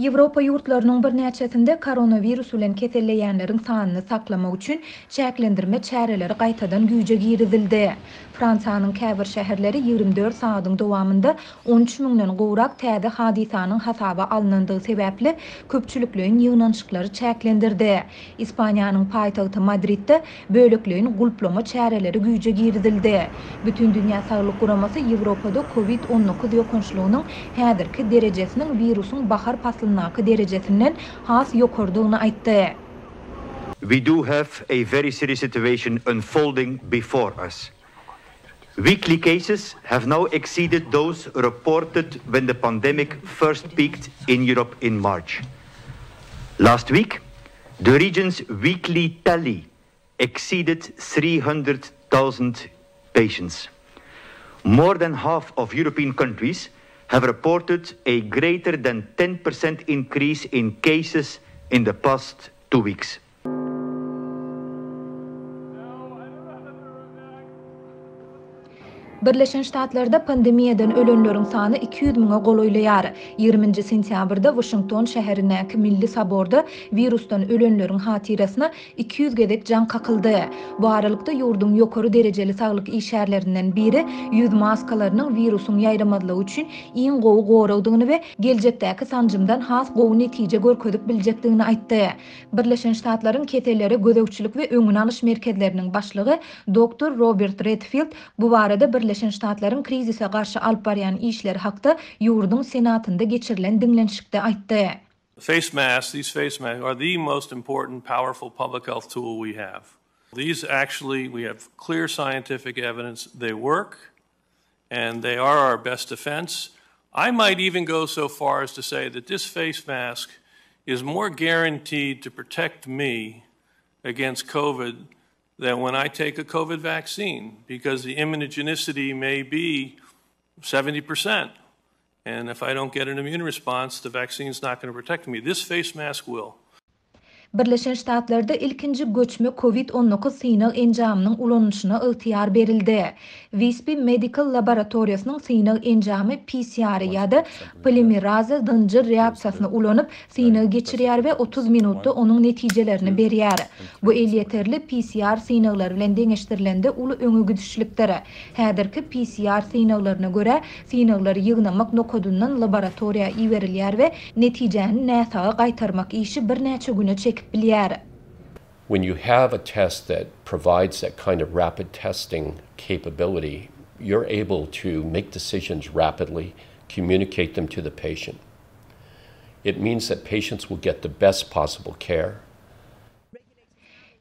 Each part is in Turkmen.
Ýewropa ýurtlarynyň birnäçesinde koronawirus bilen keselleýänleriň sanyny saklamak üçin çäklendirme çäreleri gaýtadan güýje girizildi. Fransiýanyň käbir şäherleri 24 sagadyň dowamynda 13 müňden gowrak täze hadysanyň hasaba alnandygy sebäpli köpçülikleýin ýygnanyşyklary çäklendirdi. Ispaniýanyň paýtagty Madridde bölekleýin gulplama çäreleri güýje girizildi. Bütindünýä Saglyk Guramasy Ýewropada Covid 19 ýokançlygynyň häzirki derejesiniň wirusyň bahar paslyndaky derejesinden has ýokarydygyny aýtdy. We do have a very serious situation unfolding before us. Weekly cases have now exceeded those reported when the pandemic first peaked in Europe in March. Last week, the region's weekly tally exceeded 300,000 patients. More than half of European countries have reported a greater than 10% increase in cases in the past two weeks. Birleşen Ştatlarda pandemiýadan ölenleriň sany 200 müňe golaýlaýar. Ýigriminji sentýabrda Waşington şäherindäki Milli soborda wirusdan ölenleriň hatyrasyna 200 gezek jaň kakyldy. Bu aralykda, ýurduň ýokary derejeli saglyk işgärlerinden biri ýüz maskalarynyň wirusyň ýaýramazlygy üçin iň gowy goragdygyny we geljekdäki sanjymdan has gowy netije görkezip biljekdigini aýtdy. Birleşen Ştatlaryň Kesellere gözegçilik we öňüni alyş merkezleriniň başlygy doktor Robert Redfild bu barada Birleşen Ştatlaryň krizise garşy alyp barýan işleri hakda ýurduň Senatynda geçirilen diňlenişikde aýtdy. Face masks, these face masks are the most important powerful public health tool we have. These actually, we have clear scientific evidence they work and they are our best defense. I might even go so far as to say that this face mask is more guaranteed to protect me against COVID than when I take a COVID vaccine because the immunogenicity may be 70%. And if I don't get an immune response, the vaccine's not going to protect me. This face mask will. Birleşen Ştatlarda ilkinji göçme Covid 19 synag enjamynyň ulanylyşyna ygtyýar berildi. Wisby Medical laboratoriýasynyň synag enjamy PCR-y ýa-da polimeraza zynjyr reaksiýasyny ulanyp, synag geçirýär we 30 minutda onuň netijelerini berýär. Bu elýeterli PCR synaglary bilen deňeşdirilende uly öňe gidişlikdir. Häzirki PCR synaglaryna görä, synaglar ýygnamak nokadyndan laboratoriýa iberilýär we netijäni näsaga gaýtarmak işi birnäçe güne çekip bilýär. When you have a test that provides that kind of rapid testing capability, you're able to make decisions rapidly, communicate them to the patient. It means that patients will get the best possible care.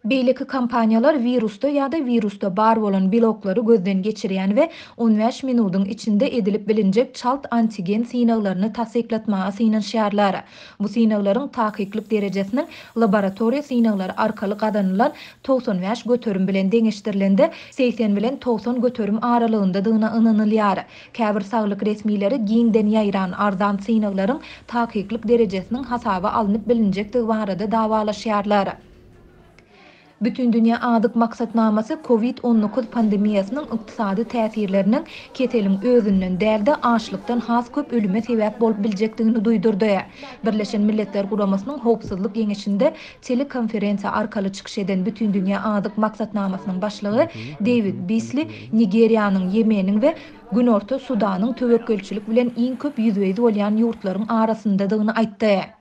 Beýleki kompaniýalar wirusda ýa-da wirusda bar bolan beloklary gözden geçirýän we 15 minudyň içinde edilip bilinjek çalt antigen synaglaryny tassyklatmaga synanyşýarlar. Bu synaglaryň takyklyk derejesiniň laboratoriýa synaglary arkaly gazanylan 95% bilen deňeşdirilende 80 bilen 90% aralygyndadygyna ynanylýar. Käbir saglyk resmileri giňden ýaýran arzan synaglaryň takyklyk derejesiniň hasaba alnyp bilinjekdigi barada dawalaşýarlar. Bütindünýä azyk maksatnamasy Covid 19 pandemiýasynyň ykdysady täsirleriniň keseliň özünden däl-de, açlykdan has köp ölüme sebäp bolup biljekdigini duýdurdy. Birleşen Milletler Guramasynyň Howpsuzlyk Geňeşinde telekonferensiýa arkaly çykyş eden Bütindünýä azyk maksatnamasynyň başlygy Deýwid Bisli Nigeriýanyň, Ýemeniň we Günorta Sudanyň töwekgelçilik bilen iň köp ýüzbe-ýüz bolýan ýurtlaryň arasyndadygyny aýtdy.